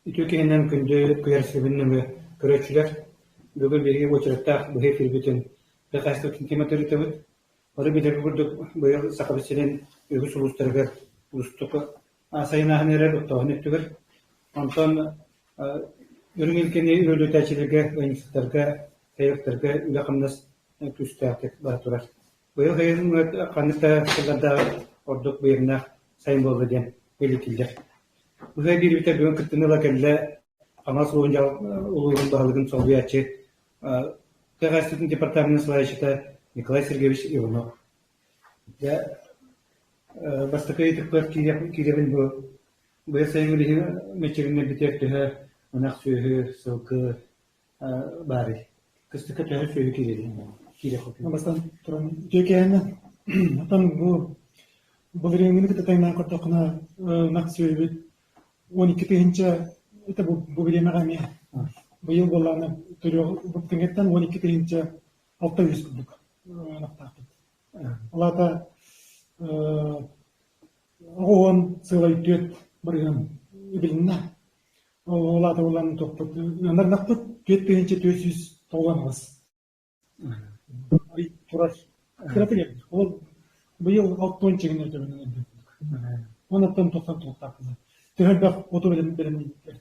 Үтүө киһинэн күндү куйаар сирбин нөҥүө көрөөччүлэр, бүгүн биһиги уочараттаах быһыы киирбитин тыа хаһаайыстыбатын тематыгар ыытабыт. Бары билэргэ курдук быйыл Сахабыт сирин үгүс улуустарыгар уустук сайын ааһан эрэр оттооһун өттүгэр. Онтон үрүҥ илгэни үөрэтээччилэргэ, ыанньыксыттарга, сайылыктарга үлэ-хамнас күүстээхтик бара турар. Быйыл сайын ханнык да сыллардааҕар ордук быйаҥнаах сайын буолла диэн бэлиэтииллэр. Быһа биэрбитэ бүгүн кыттыыны ыла кэллэ Хаҥалас улууһун улууһун баһылыгын солбуйааччы тыа хаһаайыстыбатын департаменын салайааччыта Николай Сергеевич Иванов. Дьэ, бастакы ыйытыкпар киирэбин бу быйыл сайын билигин мэччиҥнэрбитигэр төһө ынах сүөһү, сылгы баарый? Кыстыкка төһө сүөһү киирэрий? Киирэ Бастаан туран үтүө киэһэннэн. Оттон бу былырыыҥҥыны кытта тэҥнээн көрдөххүнэ, ынах сүөһүбүт 12 тыһыынча это бу, бу бириэмэҕэ эмиэ быйыл буоллаҕына төрүөх бу 12 тыһыынча 600 курдук ынахтаахпыт. Ол аата оҕо сыалай түөрт бырыһыан эбилиннэ. Ол аата буолан тохпут ынарнахпыт 4498 турар. Кыратык эбит. Ол быйыл 60 чигин өтөбүнэн элбэх. Онуттан тоқсан тоқтаахпыз. Төһө элбэх оту бэлэмнииртэ.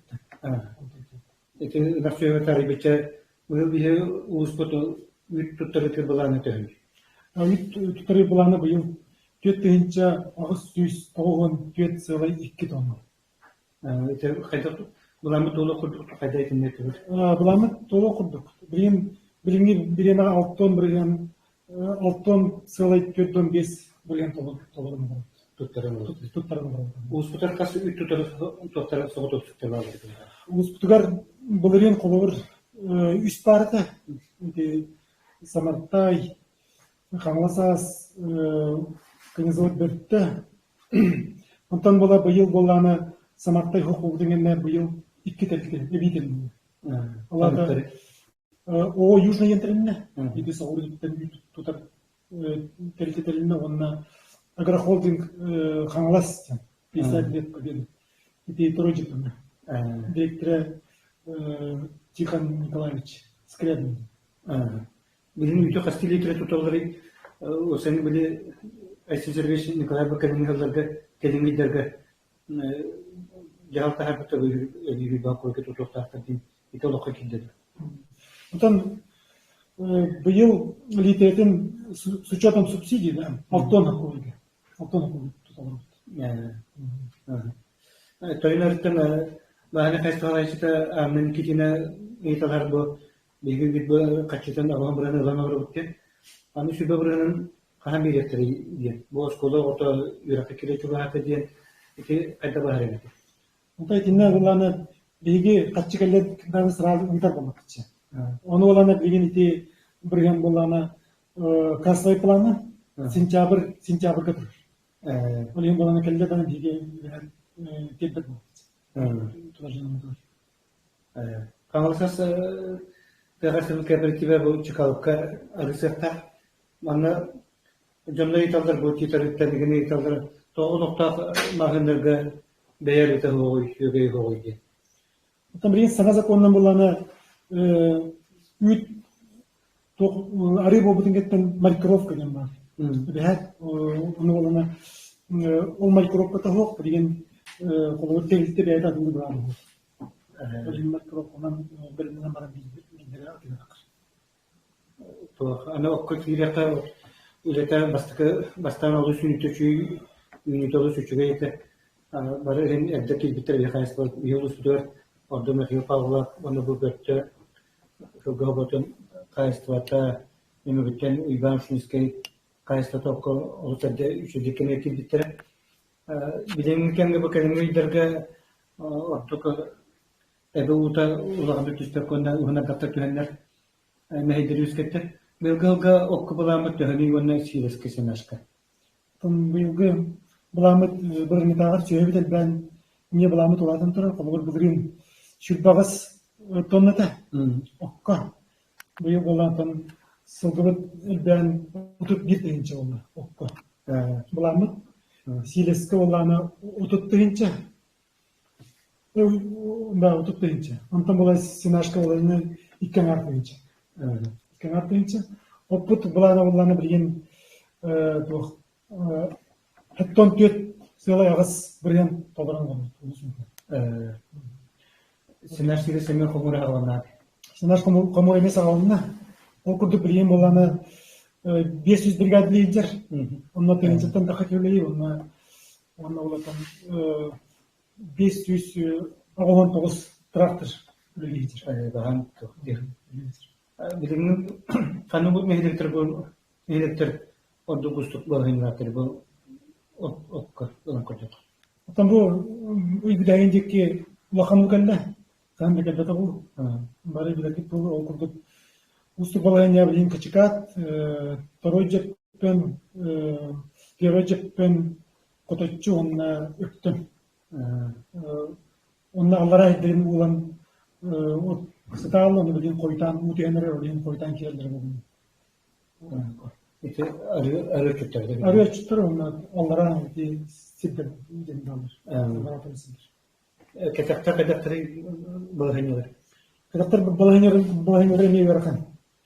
Ити ынах сүөһү тарыйбычча быйыл биһи улууспут үүт туттарыытыгар былаана төһөнүй? Үүт туттарыы былаана быйыл 4894 сыалай 2 тонна. Хайдах былааммыт туолуох курдук хайда итиннэ түбүр? Былааммыт туолуох курдук. Билигин билиҥҥи бириэмэҕэ 6 бырыһыан 6 сыалай 4,5 бырыһыан толорун олоробут. Туттаран олоробут. Туттаран олоробут. Улууспутугар хас үүт тутар туохтара соҕотуопсуктар бааллар? Улууспутугар былырыын холобур үс баар этэ. Ити Самартай, Хаҥалас аас Князевод Бөртө Онтон буола быйыл буоллаҕына Самартай хохуобутун кэннэ быйыл икки тэрилтэ эбии тэрилиннэ. Ол аата Оо Южный диэн тэрилиннэ. Ити соҕуруу үүт тутар тэрилтэ тэрилиннэ уонна агрохолдинг Хаҥалас диэн 50 лет победы. Ити второй дьыктана. Директора Тихон Николаевич Скрябин. Билигин үүтү хас литрэ туталларый? Сен били Айсен Сергеевич Николаев кэлиҥҥи сылларга, кэлиҥҥи ыйдарга дьаһал таһаарбыта өлүүрүй бааккойга тутуохтаахтар диэн ити олоххо киирдэ дуо? Оттон быйыл литрэтин с учетом субсидий, да, алтан аккойга. Алтан аккойга туталлар. Тойон өрүттэн баһана хайысхалааччыта Анна Никитина ыйыталар бу Биһиги бу хаччытын аҕаһын бырыһын ылан олоробут диэн. Аны сүбэ бырыһынын хаһан биэриэхтэрий диэн. Бу оскуола оҕото үөрэххэ киирэ чугаһаата диэн ити хайдах быһаарыаҥ этэй? Онто итиннэ ыллааны биһиги хаччы кэллэр даҕаны сразу ыытар буолбаккыччы. Ону ылана билигин ити бырыһыан буоллаҕына кассовый плана сентябрь сентябрьга турар. Ол иһин буолана кэллэ даҕаны биһиги тиэрдэр буолбут. Тутар дьонуммутугар. Хаҥалас тыаҕа сыл кооператива бу Чкаловка арыйсыахтаах. Манна дьоннор ыйыталлар бу титарыттан игин ыйыталлар тоҕо олохтоох маҕаһыыннарга бэйэ арыыта суоҕуй, үөгэй суоҕуй диэн. Оттон билигин саҥа сокуонунан буоллаҕына үүт туох арыы буолбутун кэттэн маркировка диэн баар. Эбэһээт ону буоллаҕына ол маркировката суох билигин холобур тэрилтэ бэйэтэ атыылыыр баар буолуо. Туох аны окко киириэххэ үлэтэ бастакы бастаан олус үүнүүтэ үчүгэй үүнүүтэ олус үчүгэй этэ. Бары иһин эрдэ киирбиттэр биһи хаһаайыстыба биһи улууспутугар ордук Михаил Павлов уонна бу Бөртө сылгы оботун хаһаайыстыбата Нөмүгүттэн Уйбаан Ушницкай хаһаайыстыбата окко олус эрдэ үчүгэйдик кэмигэр киирбиттэрэ. Билиҥҥи кэмҥэ бу кэлиҥҥи ыйдарга ордук эбэ уута улаханнык түспэккэ уонна уһун ардахтар түһэннэр мэһэйдэри үөскэттэ. Быйылгы сылга окко былааммыт төһөнүй уонна сиилэскэ сенажка? Быйылгы былааммыт былырыҥҥытааҕар сүөһүбүт элбээн эмиэ былааммыт улаатан турар. Холобур, былырыын 28 тонна этэ окко. Быйыл буоллаҕына сылгыбыт элбээн 31 тыһыынча буолла окко. Былааммыт сиилэскэ буоллаҕына 30 тыһыынча. Да, 30 тыһыынча. Онтон була сенажка буоларынан 2,5 тыһыынча. 2,5 тыһыынча. Оппут былаана буоллаҕына билигин туох 74,8% толорон олорбут. Сенаж сири сэмэ хомуура саҕаланна. Сенаж хомуура эмиэ саҕаланна. Ол курдук билигин буоллаҕына 500 бригада лидер. Онно тыһыынчаттан тахса киһи онно уонна улахан 589 трактор үлэлиир. Баһан Билигин ханнык нэһилиэктэр бу нэһилиэктэр ордук уустук балаһыанньалаахтар бу окко ылан көрдөх. Оттон бу ыйбытайын диэки улахан уу кэллэ. Хаһан да кэлбэтэх уу. Бары билэргит буолуо, ол курдук уустук балаһыанньа билигин Кычыкаат, Второй Дьөппөн, Первый Дьөппөн, Хоточчу уонна Өктөм. Онно аллараа сирдэрин уулан сытаалла, ону билигин хойутаан уу түһэн эрэр, ол иһин хойутаан киирэллэрэ буолуо. Ити арыы отчуттар Арыы отчуттар уонна аллараа ити сирдэр диэн бааллар. Аллараа сирдэр. Кэтэхтэр кэтэхтэри балаһыанньалар. Кэтэхтэр балаһыанньалара эмиэ ыарахан.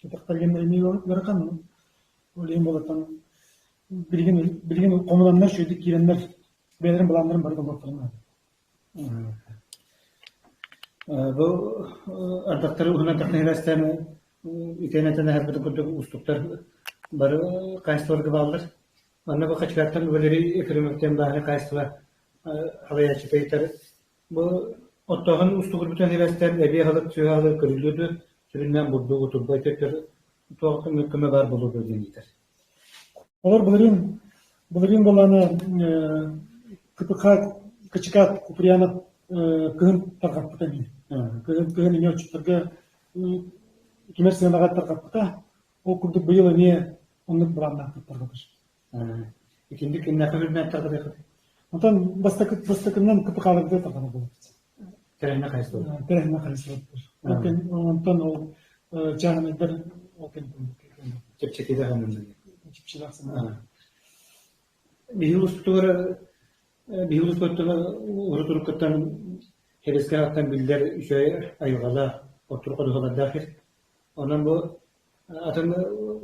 Кэтэхтэр эмиэ ыарахан. Ол иһин буолаттан билигин билигин хомунаннар үчүгэйдик киирэннэр бэйэлэрин былааннарын бары толоруохтарын наада. Бу ардахтары уһунан тахсан үтэн этэн аһарбытын курдук уустуктар бары хаачыстыбаларга бааллар. Манна бу Хачыкааттан Валерий Ефремовтан бааһынай хаачыстыба салайааччыта ыйытар. Бу оттооһун устугурбутун сибээстээн эбии аһылык, сүөһү аһылыга көрүллүө дуо? Сүрүннээн бурдук, утурба өтөр туох көмө баар буолуо дуо диэн ыйытар. Олор былырыын былырыын буоллаҕына КПХ Кычыкаат Куприянов кыһын тарҕаппыта дии. Кыһын кыһын эмиэ отчуттарга түмэр сыанаҕа тарҕаппыта. Ол курдук быйыл эмиэ оннук былааннаахтык тарҕатар. Итинник кимнээххэ үрдүнэн тарҕатыаххыт? Онтон бастакы бастакынан КПХ-ларга тарҕанар буолбут. Тэрээһинэ хайысхалар. Тэрээһинэ хайысхалар. Онтон ол чааһынайдар ол кэнниттэн Чэпчэкиилээх аннынан. Чэпчэкилээх санаа. Биһиги улууспутугар биһиги улууспутугар урут уруккуттан Хереска ааттан биллэр үчүгэй айылҕалаах, оттур ходуһалардаах сир. Онон бу атын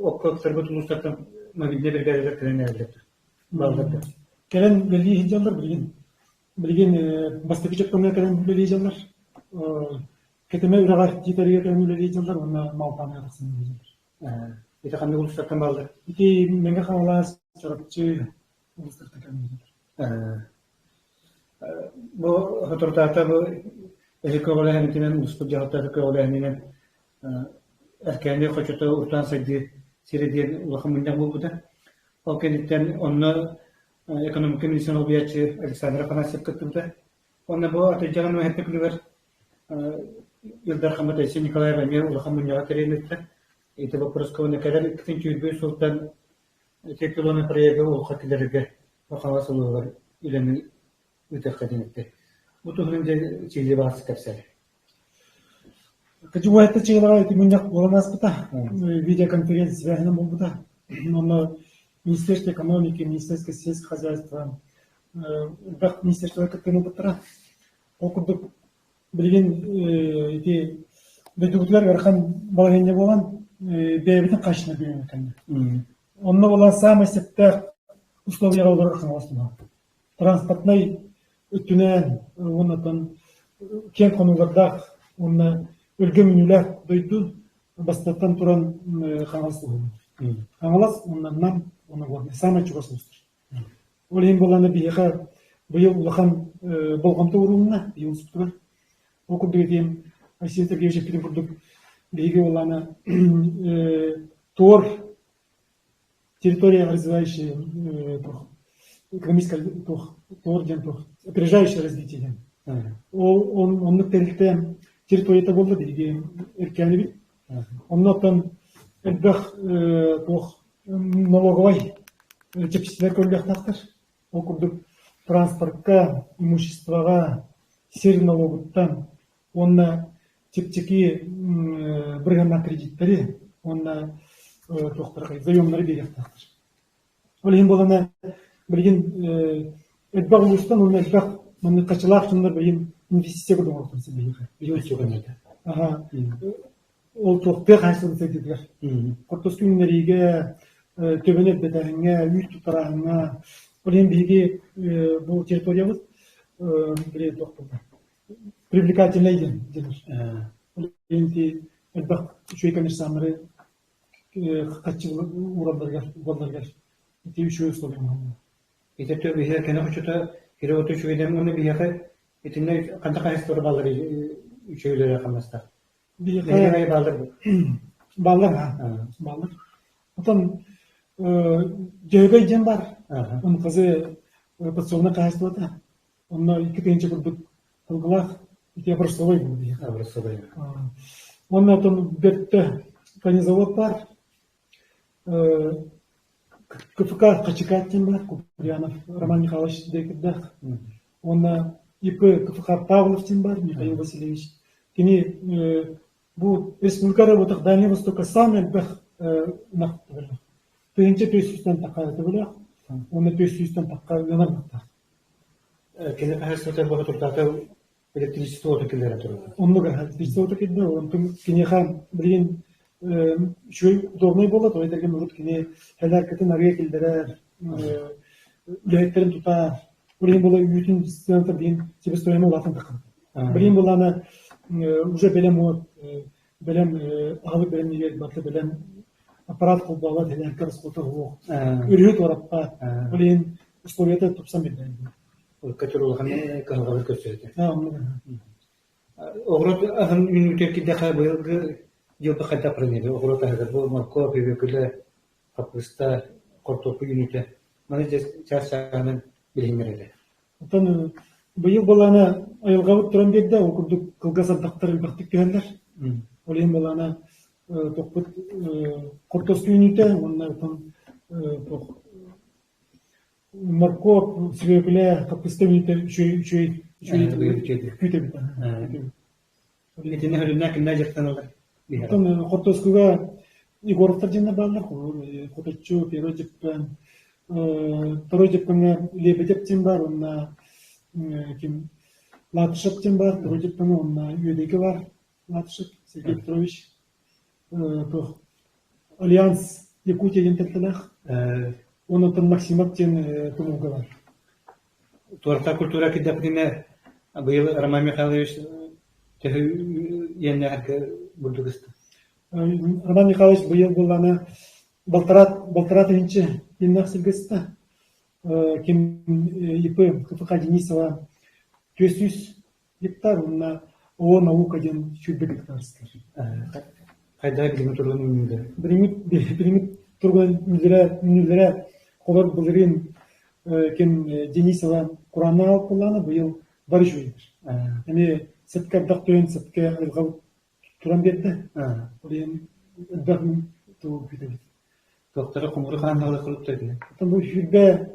окко ыктарбыт улуустартан мобильнай биригээдэлэр кэлэн эрэллэр. Бааллар да. Кэлэн үлэлии сылдьаллар билигин. Билигин бастакы чөккөҥҥө кэлэн үлэлии сылдьаллар. Кэтэмэ үрэҕэр Тиитэргэ кэлэн үлэлии сылдьаллар уонна Малтааныга тахсан үлэлии сылдьаллар. Ити ханнык улуустартан бааллар? Ити Мэҥэ Хаҥалас, Чурапчы улуустартан кэлэн үлэлииллэр. Бу соторутааҕыта бу эһи көҕүлээһинитинэн улууспут дьаһалтата көҕүлээһининэн Эркээни хочото урутаан сайдыы сирэ диэн улахан мунньах буолбута. Ол кэнниттэн онно экономика министрин солбуйааччы Александр Афанасьев кыттыбыта. Уонна бу атырдьаҕын үөһэттэ күнүгэр Ил Дархаммыт Айсен Николаев эмиэ улахан мунньаҕы тэрийэн ыытта. Ити боппуруоска уонна кэлэр иккитин сүүрбэ сылтан ити пилоны проегы олоххо киллэрэргэ Хаҥалас улууһугар үлэни ыытыахха диэн эттэ. Бу туһунан дьэ сиһилии баҕас кэпсээр. Кадьыбуайта чыылаҕа ити мунньах буолан ааспыта. Видеоконференция связана буолбута. Онно Министерство экономики, Министерство сельского хозяйства, элбэх министерстволар кыттыыны ылбыттара. Ол курдук билигин ити дойдубутугар ыарахан балаһыанньа буолан бэйэбитин хааччына биэрэн кэллэ. Онно буолан саамай сөптөөх условияҕа олорор Хаҥалас туһа. Транспортнай өттүнэн уонна оттон киэҥ хонуулардаах уонна өлгөм үүнүүлээх дойду бастатан туран Хаҥалас улууһун. Хаҥалас уонна Нам уонна Горнай саамай чугас улуустар. Ол иһин буоллаҕына биһиэхэ быйыл улахан болҕомто уурулунна быйыл улууспутугар. Ол курдук этиим Айсен Сергеевич эппитин курдук биһиги буоллаҕына туор территория развивающая экономическое туох диэн туох опережающее развитие диэн. Ол оннук тэрилтэ территорията буолла биһиги Эркээнибит. Онно оттон элбэх туох налоговай чэпчэтиилэр көрүлүөхтээхтэр. Ол курдук транспортка, имуществоҕа, сир налогуттан уонна чэпчэки бырыһыаннаах кредиттэри уонна туохтары заемнары биэриэхтээхтэр. Ол иһин буолана билигин элбэх улуустан уонна элбэх маннык хачылаах дьоннор билигин инвестиция курдук оҥорбутун биһиэхэ. Аха. Ол туох тыа хаһаайыстыбатын сайдыытыгар. Хортуоска үүннэриигэ, төбөнү элбэтээһиҥҥэ, үүт туттарааһыҥҥа. Ол иһин биһиги бу территориябыт били туох буолла привлекательнай диэн дэнэр. Ол иһин ити элбэх үчүгэй коммерсаннары хаччы ууралларыгар, угалларыгар ити үчүгэй условия оҥоһуллар. Ити өттө биһиэхэ кэнэ хочото кире-ото үчүгэйдэн уонна биһиэхэ итиннэ ханна хаһаайыстыбалар бааллар үчүгэйлэрэ хамнастаах. Биһиэхэ бааллар бааллар бааллар. Отон Дьөһөгөй диэн баар. МХЗ подсобнай хаһаайыстыбата. Онно 2000 курдук тылгылаах ити образцовай буолуо биһиэхэ. Образцовай. Уонна отон Бөртө конезавод баар. КФК Хачыкаат диэн баар, Куприянов Роман Михайлович диэкирдээх. Уонна ИП КФК Павлов диэн баар, Михаил Васильевич. Кини бу республика работах Дальний Востока самый элбэх ынах төбөлөөх. 1400-тэн тахха төбөлөөх, уонна 400-тэн тахха ыанар ынахтаах. Кини хаһаайыстыбата буола турдаата электричество уотун киллэрэ турар. Оннук электричество уота киллэрэ, онтун киниэхэ билигин үчүгэй удобнай буолла, тоҕо диэтэргин урут кини сэлээркэтин арыйа киллэрэр, үлэһиттэрин тутар, билигин буола үүтүн сыаната билигин себестоимость улаатан таххар. Билигин буоллаҕына уже бэлэм уот, бэлэм аһылык бэлэмнииргэ барыта бэлэм аппарат холбообот, сэлээркэ расхода суох, өрүһү туораппат, ол иһин условията тупсан биэрдэ. Көтөр улахан кыһалҕалар көрсөбүтэ. Оҕуруот аһын үүнүүтэ кидэхэ быйылгы дьылба хайдах баран Оҕуруот аһыгар бу моркуоп, бүөкүлэ, хаппыыста, хортуоппуй үүнүүтэ. Маны дьэ чаас-чааһынан билиһиннэрэллэр. Оттон быйыл былаана айылҕабыт туран биэрдэ, ол курдук кылгас ардахтар элбэхтик түһэллэр. Ол иһин былаана тохпут хортуоска үүнүүтэ уонна оттон туох Моркуоп, сүбүөкүлэ, хаппыыста үүнүүтэ үчүгэй үчүгэй үчүгэй күүтэбит. Итини хөрүннээх кимнээх дьарыктаналлар? Оттон хортуоскуга Егоровтар диэннэр бааллар. Хоточчу, Первый Дьөппөн, Второй Дьөппөҥҥө Лебедев диэн баар уонна ким Латышев диэн баар, Второй Дьөппөҥҥө уонна Үөдэйгэ баар Латышев Сергей Петрович. Туох Альянс Якутия диэн тэрилтэлээх. Уонна оттон Максимов диэн тумулга баар. Туорта культура кирдэхпитинэ быйыл Роман Михайлович төһө иэннээхэргэ бурдук ыста? Роман Михайлович быйыл буоллаҕына балтараа тыһыынча иэннээх сиргэ ыста. Ким ИП КФК Денисова 400 Гектар уонна ООО «Наука» диэн 20 гектар сытар. Хайдах билиҥҥи туругун үүнүүлэрэ? Билиҥҥи туругунан үүнүүлэрэ холор былырыын ким Денисова курааннаах аҕалбыт быйыл бары үчүгэйдэр. Эмиэ сөпкө ардах түһэн, сөпкө айылҕа туран биэрдэ. Ол иһин элбэх тугу күүтэбит. Туохтара хомууру хаһан аҕалар курдуктар этилэр? Оттон бу 27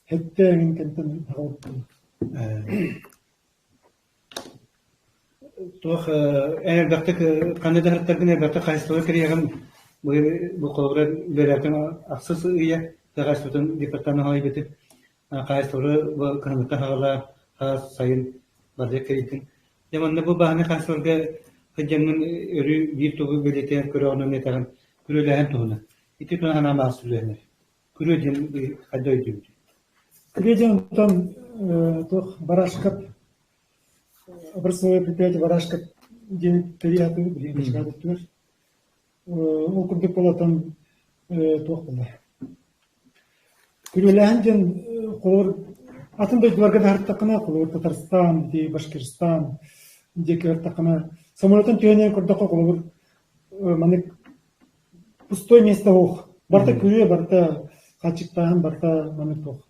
эҥин кэмтэн аҕалбыттар. Туох эн элбэхтик ханна да сырыттаргын элбэхтик хаһаайыстыбалар кэрийэҕин бу холобура үлэлээтиҥ ахсыс ыйа тыа хаһаайыстыбатын департамент салайбытын хаһаайыстыбалары бу кыһыҥҥыттан саҕалаан хаас сайын барыта кэрийдиҥ. Дьэ манна бу бааһынай хаһаайыстыбаларга сылдьаҥҥын өрүү биир тугу бэлиэтээн көрөҕүн этэҕин күрүөлээһин туһунан. Ити туһунан санаам баар сүлүһүнэр. Күрүө диэн хайдах өйдүүбүтүй? Күрүө диэн оттон туох барашкап образцовое предприятие Барашкап диэн тэрийэ сатыыбыт билигин кэчикаатыттыгар. Ол курдук буолан туох буолла Күрүөлээһин диэн холобур атын дойдуларга да сырыттаххына, холобур Татарстан, ити Башкирстан диэки сырыттаххына, самолетан түһэн иһэн көрдөххө, холобур маннык пустой место суох. Барыта күрүө, барыта хааччыктааһын, барыта маннык туох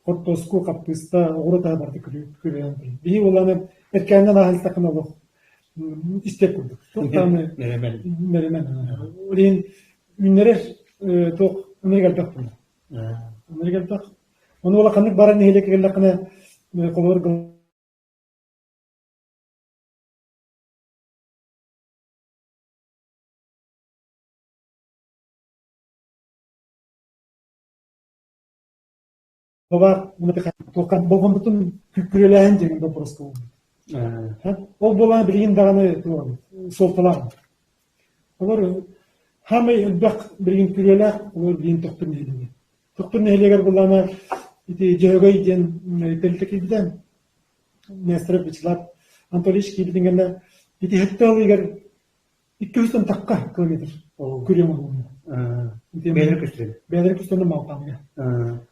хортуоску, хаппыыста, оҕуруот аһа барыта күрүөлээн турар. Биһиги буоллаҕына эркээннэн ааһан истэххинэ олох истиэп курдук. Туох даҕаны Мэрэмэн. мэрэмэн. Ол иһин үүннэрэр туох ынырык элбэх буолар. Ынырык элбэх. Ону улаханнык баран нэһилиэккэ кэллэххинэ холобур Бабаар туоххан болҕомтотун күрүөлээһин диэн боппуруоска буолбут. Ол буолан билигин даҕаны суолталаах. Олор хаамай элбэх билигин күрүөлээх, олор билигин Төхтүр нэһилиэгэ. Төхтүр нэһилиэгэр буллаана ити Дьөһөгөй диэн тэрилтэ киирбитэ. Нестеров Вячеслав Анатольевич киирбитин кэннэ ити сэттэ ыйыгар 200 тахха километр күрүө оҥоһулунна. Бэйэлэрэ көстүлэр. Бэйэлэрэ көстүлэр Малтаныга.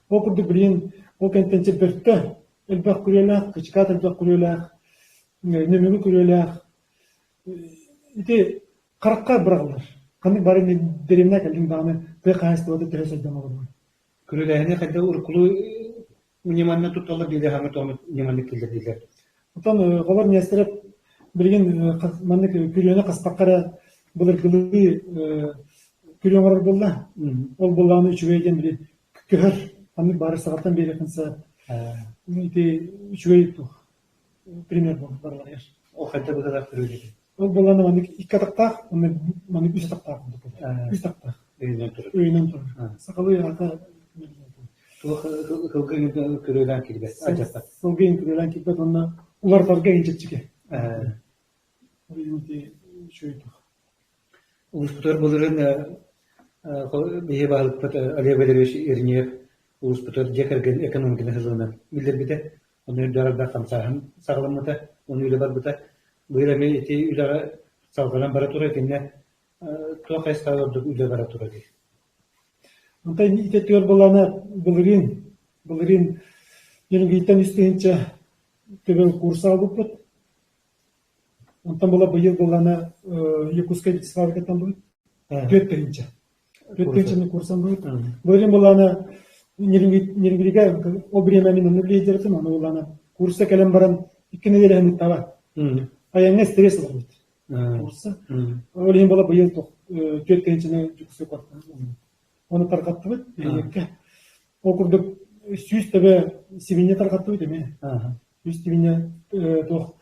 Ол курдук билигин ол кэнтэн Бөртө элбэх күрүөлээх, Кычкаат элбэх күрүөлээх, Нөмүгү күрүөлээх. Ити харахха быраҕыллар. Ханнык бары дэриэбинэ кэллиҥ даҕаны тыа хаһаайыстыбата төһө сайдан олорор. Күрүөлээһини хайдах уруккулуу ньыманна тутталлар дииллэр, хаҥа тоҕо ньыманнык киллэрдилэр. Оттон оҕолор миэстэрэ билигин маннык күрүөнү хаспакка эрэ былыргылыы күрүө оҥорор буолла. Ол буоллаҕына үчүгэй диэн били көһөр ханнык баары саҕаттан биэриэххин сөп. Ити үчүгэй туох пример буолар барыларыгар. Ол хайдах быһыылаах күрүөлүүр? Ол буоллаҕына маннык икки атахтаах уонна маннык үс атахтаах курдук буолар. Үс атахтаах. Өйүнэн турар. Өйүнэн турар. Сахалыы аата Туох сылгы күрүөлээн киирбэт, алдьаппат. Сылгы күрүөлээн киирбэт уонна уларытарга иһин чэпчэки. Үчүгэй туох. Улууспутугар былырыын биһиги баһылыкпыт Олег Валерьевич Иринеев улууспутугар дьиэ кэргэн экономиканы сылынан биллэрбитэ. Ону үрдээх элбэх хамсааһын саҕаламмыта, ону үлэ барбыта. Быйыл эмиэ ити үлэҕэ салҕанан бара турар итиннэ туох хайысхаҕа ордук үлэ бара турарый? Онтон ити өттүгэр буоллаҕына былырыын, былырыын Нерюнгриттэн үс тыһыынча төбө курс аҕалбыппыт. Онтон була быйыл буоллаҕына Якутскай фабрикаттан булбут 4 тыһыынча. 4 тыһыынчаны курсан булбут. Былырыын буоллаҕына Нерюнгригэ ол бириэмэ мин онно үлэлиир этим, ону буоллаҕына курса кэлэн баран икки нэдиэлэ иһин айаҥҥа стресс ыларбыт. Курса. Ол иһин буола быйыл 4 тыһыынчаны Дьокуускай куораттан Оны тарҕаттыбыт нэһилиэккэ. Ол курдук 100 төбө сибинньэ тарҕаттыбыт эмиэ. 100 сибинньэ туох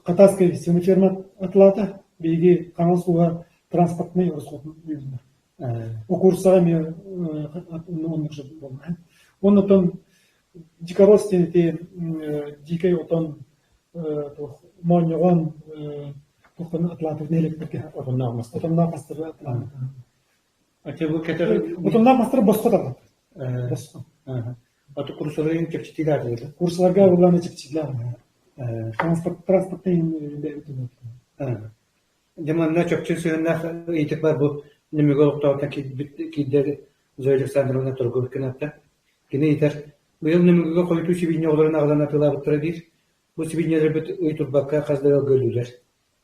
Хатаскай свиноферма атылаата. Биһиги Хаҥалас улууһа транспортнай ороскуотун үбүлүннэ. О курсаҕа эмиэ оннук же буолла. Оннотон дикорос диэн ити дикэй отон туох моонньоҕон туохтан атылаатыбыт нэһилиэктэргэ. Отонноох мастар. Отонноох мастары атылаабыт. Ача бу кэтэр Отонноох мастары босхо тарҕаппыт. Босхо. Аты курсаларын чэпчэтиилээх Курсаларга ыллааны чэпчэтиилээх. Транспорт транспортный Дьэ манна чопчу сыһыаннаах ыйытык бар бу Нөмүгү олохтоохтон киирбит киирдэр Зоя Александровна Торговкина Кини ыйытар, быйыл Нөмүгүгэ хойутуу сибиинньэ оҕолорун аҕалан атыылаабыттара диир. Бу сибиинньэлэрбит ый турбакка хас да ыалга өллүлэр.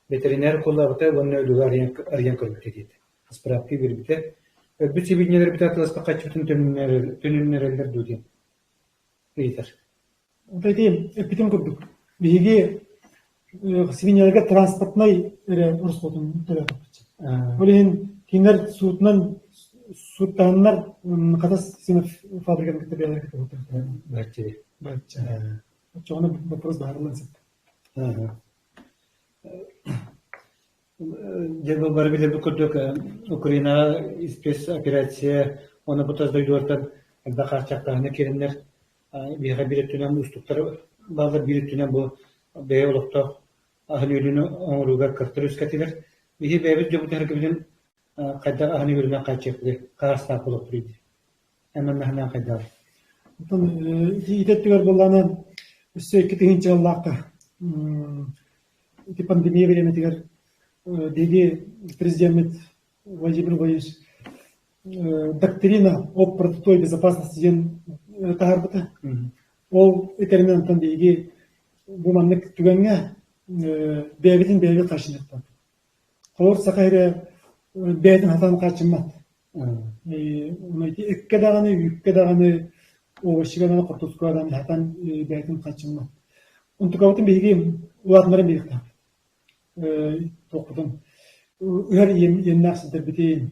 Бэтэринээр укуллаабыта уонна өлүгү арыйан, арыйан көрбүтэ диэтэ. Ыспыраапка биэрбитэ. Өлбүт сибиинньэлэрбит атыыласпыт харчыбытын төнүннэрэллэр дуу диэн ыйытар. Ити эппитим курдук, биһиги свиньяларга транспортнай эрэ ороскуотун төлөөтөхпүт. Ол иһин кинилэр суутунан сууттаһаннар Хатас фабриканы кытта бэйэлэрэ кытта Бачча. Бачча. Оччоҕуна вопрос быһаарыллан сытта. Дьэ бу бары билэрбит курдук Украинаҕа спецоперация уонна бу тас дойдулартан элбэх хааччахтааһыны киирэннэр биһиэхэ биир өттүнэн уустуктар бааллар, биир өттүнэн бу бэйэ олохтоох аһын-үөлүн оҥорууга кыахтар үөскэтилэр. Биһи бэйэбит дьоммут хайдах аһын-үөлүнэн хааччыйыахпытый, хаһаастаах буолуохпутуй дии. Эн манна санаан хайдаҕый? Оттон ити ити өттүгэр буоллаҕына өссө 2 тыһыынча сыллаахха ити пандемия бириэмэтигэр биһиги президеммит Владимир Владимирович доктрина об продуктовой безопасности диэн таһаарбыта. Ол этэринэн онтон биһиги бу маннык түгэҥҥэ бэйэбитин бэйэбит хааччыныахтаахпыт. Холобур, саха сирэ бэйэтин хатан хааччыммат. Ити эккэ даҕаны, үүккэ даҕаны, овощига даҕаны, хортуоскаҕа даҕаны хатан бэйэтин хааччыммат. Онтукабытын биһиги улаатыннаран биэриэхтээхпит. Туохпутун ыһар иэннээх сирдэрбитин,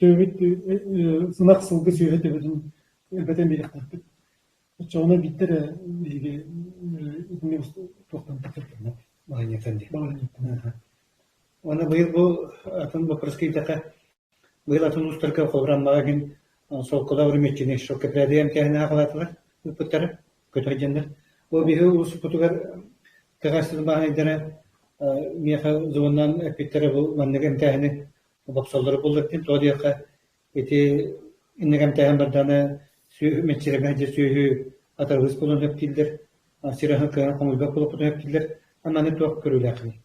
төбөбүт ынах сылгы сүөһү төбөтүн элбэтэн биэриэхтээхпит. Оччоҕуна биирдэ эрэ биһиги итини туохтан тахсыахпыт. Балаһыанньаттан дии. Балаһыанньаттан. Уонна быйыл бу атын боппуруоска киирдэххэ, быйыл атын улуустарга холобур Аммаҕа иһин солколоох үрүмэччини шелкопряды эмтээһини аҕалаатылар, ыыппыттара, көтөр дьоннор. Бу биһиги улууспутугар Кэҕэстин бааһынайдара миэхэ звоннаан эппиттэрэ бу маннык эмтээһини бопсоллоро буоллар диэн, тоҕо диэххэ ити инник эмтээһин бардаҕына сүөһү мэччирэҥҥэ сылдьар сүөһү атарабыс буолан сөп дииллэр, сир аһын кыайан хомуйбат буолуохпутун сөп дииллэр. Маны туох көрүүлээххиний?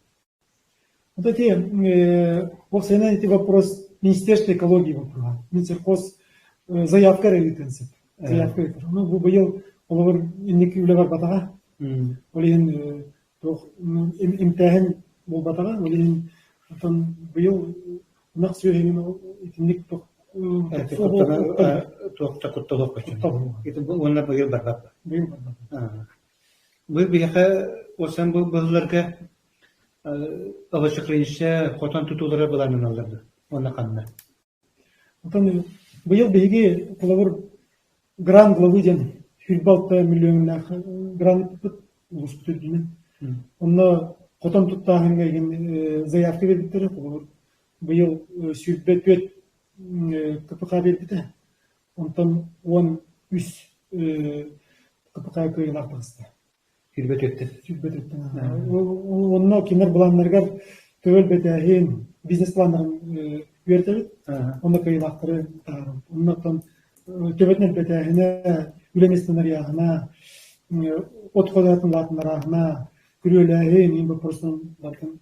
Вот эти, уопсайынан ити вопрос Министерства экологии вопроһа. Минсельхоз заявка эрэ ыытыан сөп. Заявка ыытар. Ну, бу быйыл холобур инники үлэ барбатаҕа. Ол иһин туох эмтээһин буолбатаҕа. Ол иһин оттон быйыл ынах сүөһүнүн итинник туох да куттал Уонна быйыл барбат. Быйыл барбат. Бу биһиэхэ уопсайынан бу быһыыларга овощехранилище хотон тутуулара былааннаналлар дуо? Уонна ханна? Оттон быйыл биһиги холобур грант главы диэн 26 миллионнаах грант улууспут үрдүнэн. Онно хотон туттааһыҥҥа игин заявка биэрбиттэрэ холобур быйыл 24 КПК биэрбитэ. Онтон 13 КПК кыайыылаах таҕыста. 24-тэн. 24-тэн. Онно кинилэр былааннарыгар төгөл бэтээһин, бизнес-планнарын үөрэтэбит. Онно кыайыылаахтары таһаарабыт. Онно оттон төбөтүн элбэтээһинэ, үлэ миэстэтин арыйааһына, от ходоотун улаатыннарааһына, күрүөлээһин, иин боппуруостарын барытын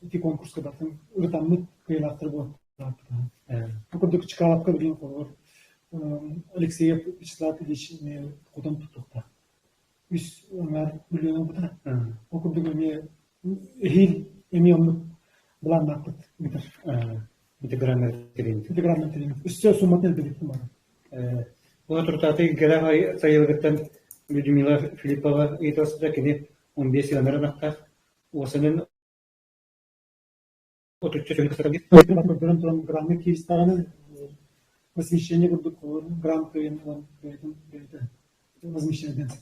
ити конкурска барытын ырытаммыт кыайыылаахтар буолуохтаахпыт. Бу курдук Чкаловка билигин холобур Алексеев Вячеслав Ильич хотон туттуохтаах. Үс аҥаар миллион ылбыта. Ол курдук эмиэ эһиил эмиэ оннук былааннаахпыт ыытар. Ити граннар тэрийбит. Ити граннар тэрийбит. Өссө сумматын элбэппит баар. Бу туртааты Илгэлээх сайылыгыттан Людмила Филиппова ыйыталаспыта кини 15 сыланар ынахтаах. Уосанын отучча сүүс Көрдөрөн туран граҥҥа кииристэҕинэ возмещение курдук грант кыайан ылан бэйэтин бэйэтэ возмещениетын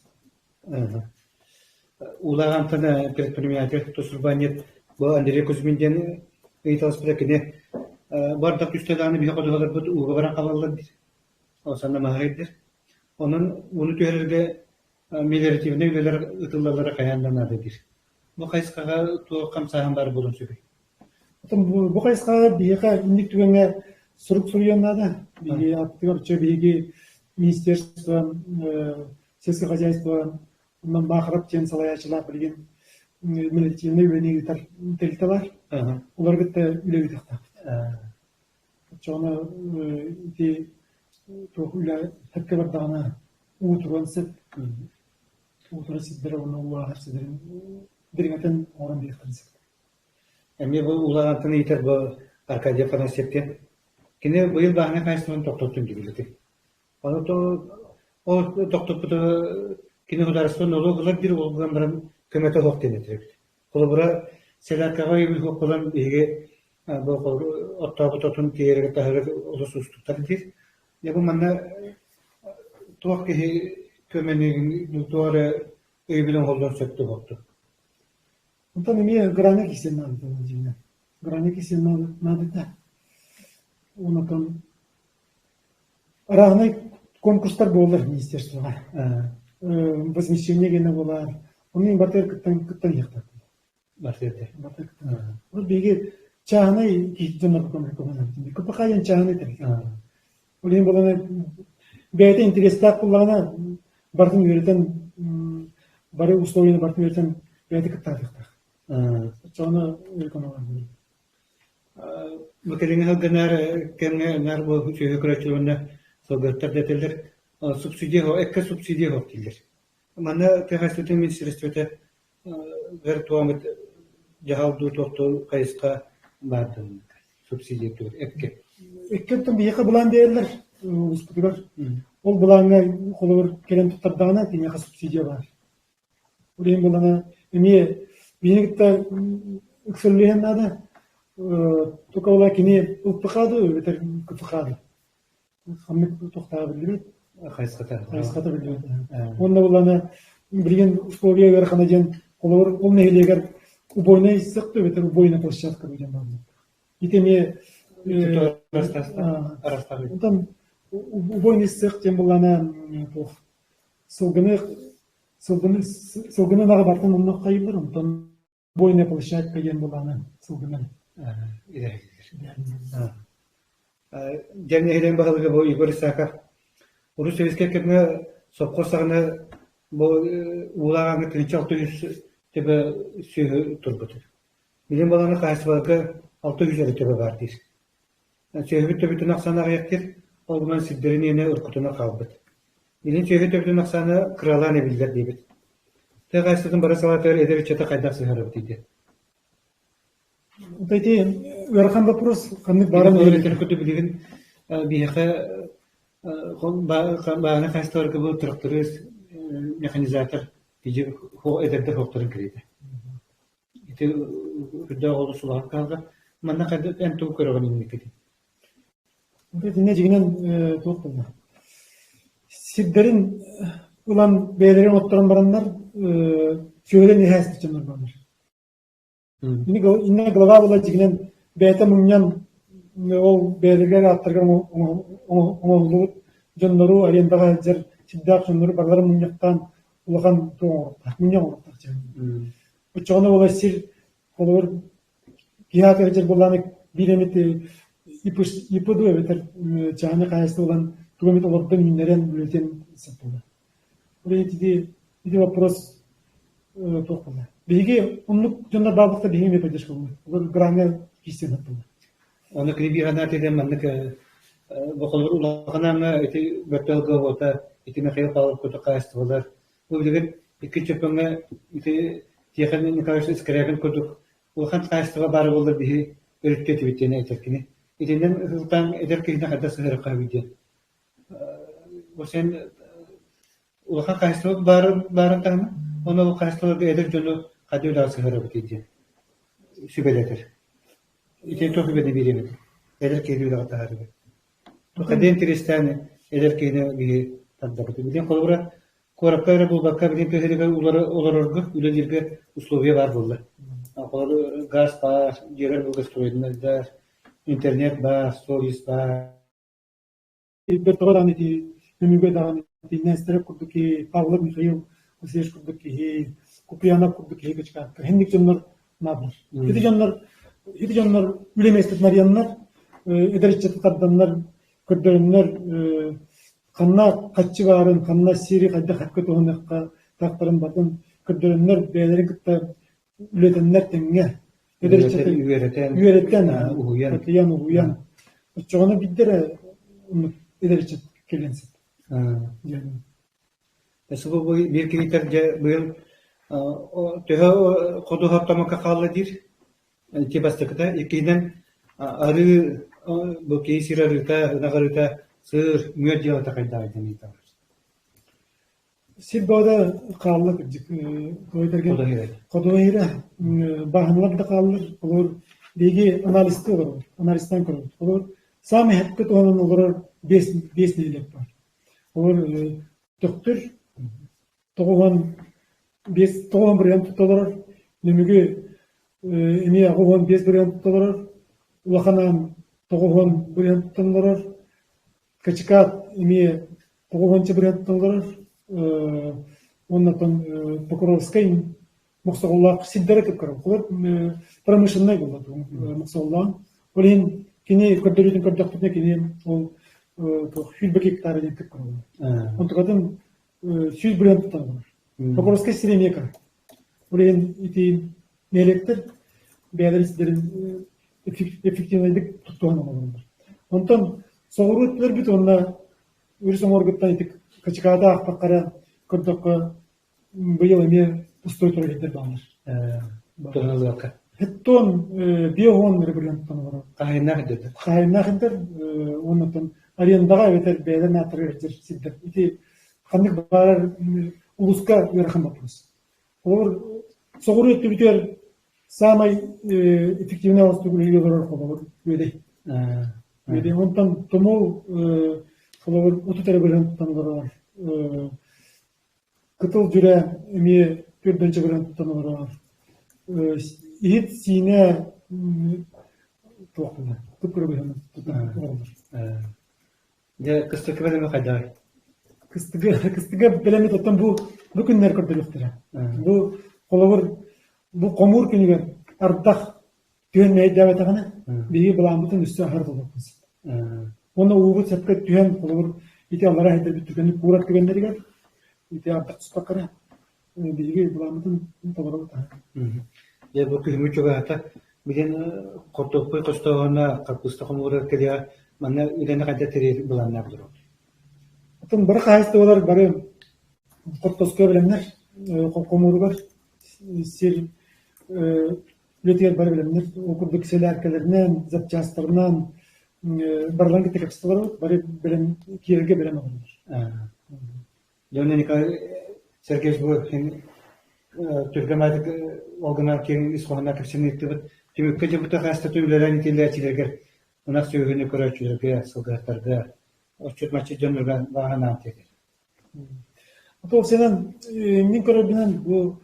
Улахан предприниматель тус урбаанньыт бу Андрей Кузьмин диэн ыйыталаспыта кини бардак түстэ даҕаны биһи ходуһаларбыт ууга баран хаалаллар диир. Ол санна маһайдыр. Онон ууну түһэрэргэ мелиоративнай үлэлэр ыытыллаллара хайаан да наада диир. Бу хайысхаҕа туох хамсааһын баар буолуон сөбүй? Бу хайысхаҕа биһиэхэ инник түгэҥҥэ сурук суруйуон наада. Биһиги аттыгар чэ биһиги министерство сельское хозяйство онон Баахарап диэн салайааччылаах билигин мелиоративнай үлэни ыытар тэрилтэ баар. Олору кытта үлэ ыытыахтаахпыт. Оччоҕуна ити туох үлэ сөпкө бардаҕына уу туруон сөп. Уу турар сирдэрэ уонна уу ааһар сирдэрин дириҥэтэн оҥорон биэриэхтэрин сөп. Эмиэ бу улаҕантан ыйытар бу Аркадий Афанасьев диэн. Кини быйыл бааһынай хаһаайыстыбаны тохтоттун диэбит Ону ол тохтоппута кини судаарыстыба нолуок ылар диир ол гынан баран көмөтө суох диэн этэр эбит. Холобура, селяркаҕа өйөбүл суох буолан биһиги бу оттообут отун тиэйэргэ таһыгар олус уустуктар диир. Дьэ бу манна туох киһи көмөнү туох эрэ өйөбүл оҥоһуллуон сөп буолуохтук. Онтон эмиэ граҥҥа киирсэн наадата дьиҥинэн. Граҥҥа киирсэн наадата. Онтон арааһынай конкурстар буоллар министерствоҕа. Возмещение гэнэ буолар. Ону барытыгар кыттан кыттан иһиэхтээхпит. Барытыгар. Барытыгар кыттан. Вот биһиги чааһынай киһи дьоннорго көмөлөһөбүт. КПХ диэн чааһынай тэрилтэ. Ол иһин буолан бэйэтэ интэриэстээх буоллаҕына барытын үөрэтэн бары условияны барытын үөрэтэн бэйэтэ кыттаатыахтаах. Оччоҕуна экономия Бу кэлиҥҥи сылга наар кэмҥэ наар бу сүөһү көрөөччүлэр уонна сылгыһыттар да этэллэр субсидия эккэ субсидия суох дииллэр. Манна тыа хаһаайыстыбатын министиэристибэтэ эр туоммут дьаһал дуу туох дуу хайысха баар субсидия тугар эккэ. Эккэ биһиэхэ былаан биэрэллэр улууспутугар. Ол былааҥҥа холобур кэлэн туттардаҕына киниэхэ субсидия баар. Ол иһин буоллаҕына эмиэ биһини кытта ыксаллыһыан наада. Только буолла кини ЛПХ дуу эбэтэр КПХ дуу. Ханнык тохторо биллибэт. Хайысхата. Хайысхата биллибэт. Уонна буоллаҕына билигин условия ыарахана диэн холобур ол нэһилиэгэр убойнай сых дуу эбэтэр убойная площадка дуу диэн баар. Ити эмиэ Онтон убойный сых диэн буоллаҕына туох сылгыны. Сылгыны сылгыны ынаҕы бартын онно хайыыллар, онтон бойная площадка диэн былааны сылгынан Идэһэллэр. Дьэ нэһилиэн баһылыга бу Егор Исаков урут сэбиэскэй кэмҥэ сопхуос саҕана бу уулаах ааҥҥа 1600 төбө сүөһү турбут. Билим баланы хаһаайыстыбаларга 600 эрэ төбө баар диир. Сүөһүбүт төбөтүн ахсаана аҕыйах диир, ол гынан сирдэрин иэнэ уруккутунан хаалбыт. Билин сүөһү төбөтүн ахсаана кыралаан эбиллэр диэбит. Тыа хаһаайыстыбатын бары салаатыгар эдэр ыччаты хайдах сыһыарабытый диэн. Вот эти ыарахан вопрос ханнык баарын Билигин курдук билигин биһиэхэ бааһынай хаһаайыстыбаларга бу тракторист, механизатор эдэрдэр суохтарын кэриэтэ. Ити үрдээх олус улахан кыһалҕа. Манна хайдах эн тугу көрөҕүн инникитин? Итиннэ дьиҥинэн туох буолла? Сирдэрин ылан бэйэлэрин отторон бараннар сүөһүлэрин иһээспит дьоннор бааллар. Иннэ глава була дьиҥинэн бэйэтэ мунньан ол бэйэлэригэр ааттарыгар оҥоһуллубут дьоннору арендаҕа сылдьар сирдээх дьоннору барыларын мунньахтаан улахан туох оҥоруохтаах, мунньах оҥоруохтаах дьиҥинэн. Оччоҕуна буола сир холобур киһи аатыгар сылдьар буоллаҕына биир эмит ИП дуу эбэтэр чааһынай хаһаайыстыба ылан тугу эмит олордон үүннэрэн үлэлэтиэн сөп буолар. Ол ити ити вопрос туох буолар. Биһиги оннук дьоннор баалбыт да биһиги эмиэ поддержка буолар. Олор граҥҥа киирсэн сөп буолар. Ону кини биир санаа этэ маннык бу улахан ааҥҥа ити бөртөлгө уота ити Михаил Павлов курдук хаһаайыстыбалар Бу билигин икки чөпөҥҥө ити Тихон Николаевич Скрябин курдук улахан хаһаайыстыба баара буоллар биһи өрүттүө этибит диэн этэр кини. Итинэн ылтаан эдэр киһини хайдах сыһыарыахха сөбүй диэн. Бу сен улахан хаһаайыстыба баарын таһынан, уонна ол хаһаайыстыбаларга эдэр дьону хайдах үлэҕэ сыһыарабытый диэн сүбэлэтэр. Ити туох сүбэни биэриэм этэй? Эдэр киһини үлэҕэ таһаарыыга. Хайдах интэриэстээн эдэр киһини биһи тардабыт. Билигин холобура куоракка эрэ буолбакка билигин тыа сиригэр олорорго, үлэлииргэ условия баар буолла. Холобура газ баар, дьиэлэр благоустроеннайдар, интернет баар, суол-иис баар. Бэртэҕэ даҕаны ити Нөмүгү даҕаны ити Нестеров курдук киһи, Павлов Михаил Васильевич курдук киһи, Куприянов курдук киһи кычкааттар. Хинник дьоннор наадалар. Ити дьоннор ити дьоннор үлэ миэстэтин арыйаннар, эдэр ыччаты тарданнар, көрдөрөннөр ханна хаччы баарын, ханна сири хайдах хакка туһаныахха тахтарын батын көрдөрөннөр бэйэлэрин кытта үлэтэннэр тэҥҥэ эдэр ыччаты үөрэтэн, үөрэтэн, уһуйан, такыйан, уһуйан оччоҕуна биирдэ эрэ оннук эдэр ыччат кэлиэн сөп диэн. Бу биир киһитэр дьэ быйыл төһө ходуһа оттомокко хаалла диир ити бастакыта иккиһинэн арыы бу киһи сир арыыта ынах арыыта сыыр мүөт дьыалата хайдаҕый диэн ыйыталлар. Сир бөҕөтө хаалла кырдьык Ходуһа бааһыналар да хааллар. Олор биһиги анализтыы олоробут, анализтаан көрөбүт. Олор саамай сөпкө туһанан олорор биэс нэһилиэк баар. Олор Төхтүр 95 90 бырыһыан тутта олорор, Нөмүгү эмиэ 85 бырыһыан тутта олорор, Улахан Аан 90 бырыһыан туттан олорор, Качикат эмиэ 90 бырыһыантан олорор уонна оттон Покровскай Мохсоҕоллоох сирдэрэ кып-кыра. Олор промышленнай буолла Мохсоҕоллоон. Ол иһин кини көрдөрүүтүн көрдөхпүтүнэ кини ол туох 102 гектар диэн кып-кыра буолар. Онтукатын 100 бырыһыан туттан олорор. Покровскай сирэ эмиэ кыра. Ол иһин ити нэһилиэктэр бэйэлэрин сирдэрин эффективнайдык туттуһан олороллор. Онтон соҕуруу өттүлэрбит уонна өрүс оҥоргуттан ити Качикаада аахтахха эрэ көрдөххө быйыл эмиэ пустой турар бааллар. Туһаналыакка. Хеттон биоһон регулянттан олорор. Хаһайыннаах идэлэр. Хаһайыннаах идэлэр уонна арендаҕа эбэтэр бэйэлэрин ааттарыгар сылдьар сирдэр. Ити ханнык баарар улууска ыарахан боппуруос. Олор соҕуруу өттүбүтүгэр саамай эффективнэй оҥостук үлэлии олорор холобур Үөдэй. Үөдэй. Онтон Тумул холобур 30 эрэ бырыһыантан олорор. Кытыл Дьүрэ эмиэ 4 бырыһыантан олорор. Иһит Сиинэ туох буолла? Кып-кыра быһыынан олороллор. Дьэ, кыстыкка бэлэми хайдаҕый? Кыстыга, кыстыга бэлэмит оттон бу Бу күннэр көрдөрүөхтэрэ. Бу холобур бу хомуур күнүгэр ардах түһэн мэһэйдээбэтэҕинэ биһиги былааммытын өссө аһар буолуохпут. Уонна уубут сөпкө түһэн холобур ити аллараа иһитэрбит түгэни куурар түгэннэригэр ити ардах түспэккэ биһиги былааммытын толоробут. Дьэ бу күһүҥҥү чугаһата билин хортуоппуй хостооһуна хаппыыста хомуура кэлиэҕэ манна үлэни хайдах тэрийэр былааннаах олоробут? Оттон бары хаһаайыстыбалар бары хортуоска бэлэмнэр хомууругар сир үлэтигэр бары бэлэмнэр. Ол курдук сэлээркэлэринэн, запчастарынан барыларын кытта кэпсэтэ бары бэлэм киирэргэ бэлэм олороллор. Дьэ Николай Сергеевич бу түргэн баайдык ол гынан киэҥ ис хоһоонноох кэпсээн ыыттыбыт. Түмүккэ дьыбыта хаастата үлэлээн итиллээччилэргэр ынах сүөһүнү көрөөччүлэргэ, сылгыһыттарга, отчут-маччыт дьоннорго бааһынаан тиэтэр. Уопсайынан, мин көрөрбүнэн, бу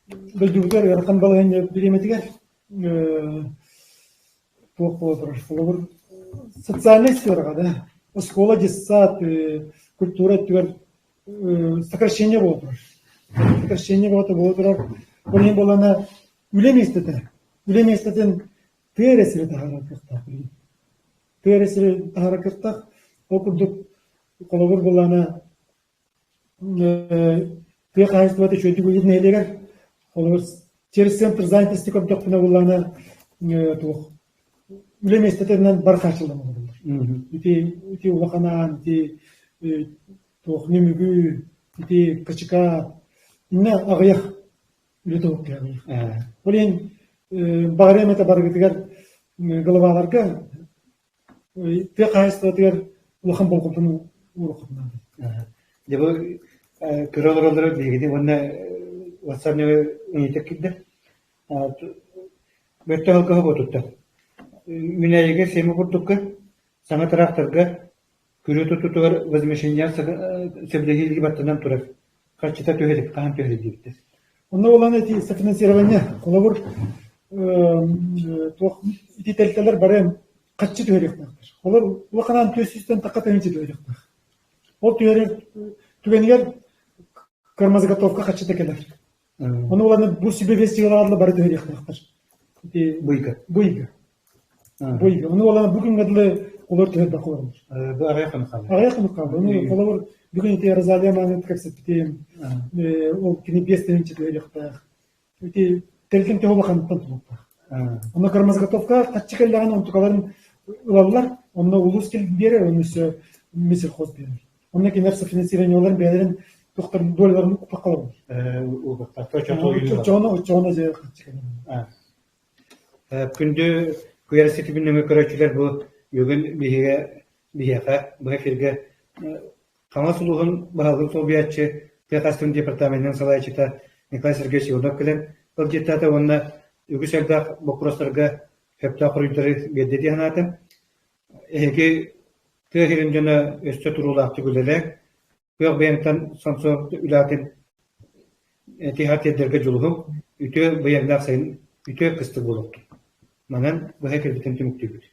дойдубутугар ыарахан балаһыанньа бириэмэтигэр туох буола турар, холобур, социальнай сфераҕа да, оскуола, детсад, культура өттүгэр сокращение буола турар. Сокращение буола турар. Ол иһин буоллаҕына, үлэ миэстэтэ, үлэ миэстэтин тыа эрэ сирэ таһаарар кыахтаах билигин. Тыа эрэ сирэ таһаарар кыахтаах. Ол курдук Холобур былаана тыа хаһаайыстыбата үчүгэйдик үлэлиир нэһилиэгэр холобур через центр занятости көрдөхпүнэ былаана туох үлэ миэстэтинэн бар хааччыллан олороллор. Ити ити улахан аан, ити туох нөмүгү, ити качыкаат, иннэ аҕыйах үлэ туһук аҕыйах. Ол иһин баҕарыам этэ барыгытыгар главаларга Тыа хаһаайыстыбатыгар улахан болҕомтону ууруоххутун наада. Дьэ бу көрө олороллоро биһигини уонна WhatsApp нөҥүө ыйытык киирдэ. Бөртө аһылга буотутта. Үүнээйигэ сиэмэ курдукка, саҥа тыраахтарга, күрүө тутуутугар возмещение сөбүлэһии баттанан турар. Харчыта түһэ илик, хаһан түһэ илик диэбиттэр. Онно буолан ити софинансирование, холобур, туох ити тэрилтэлэр бары хаччы түһэриэхтээхтэр. Олор улаханаан түөс сүүстэн тахха тыһыынча түһэриэхтээх. Ол түһэрэр түгэнигэр кормозаготовка хаччыта кэлэр. Ону уланы бу сүбэ фестивалга бары түһэриэхтээхтэр. Ити Быйга. Быйга. Быйга. Ону уланы бу күҥҥэ дылы олор түһэрбэккэ олороллор. Бу аҕыйах хонук хаалла. Аҕыйах хонук хаалла. Ону холобур бүгүн ити Розалия Маанын кэпсэппитим. Ол кини 5 тыһыынча түһэриэхтээх. Ити тэрилтэн төһө улаханыттан тутулуктаах. Онно кормозаготовка хаччы кэллэҕинэ онтукаларын ылаллар, онно улуус биэрэр, онно өссө Минсельхоз биэрэр. Онно кинилэр софинансированиеларын бэйэлэрин туохтарын доляларын укпакка олороллор. Оччоҕуна оччоҕуна дьэ хаччы кэлэр. Күндү куйаар ситимин нөҥүө көрөөччүлэр бу бүгүн биһигэ биһиэхэ быһа эфиргэ Хаҥалас улууһун баһылыгын солбуйааччы тыа хаһаайыстыбатын департаменын салайааччыта Николай Сергеевич Иванов кэлэн ыалдьыттаата уонна үгүс элбэх боппуруостарга сөптөөх хоруйдары биэрдэ дии санаатым. Эһиги тыа сирин дьоно өссө туруулаахтык үлэлээҥ, Күөх быйаҥтан сомсо үлэҕитин тиһэҕэр тиэрдэргэ дьулуһуҥ, үтүө быйаҥнаах сайын, үтүө кыстык буолуохтун. Манан быһа кэлбитин түмүктүүбүт.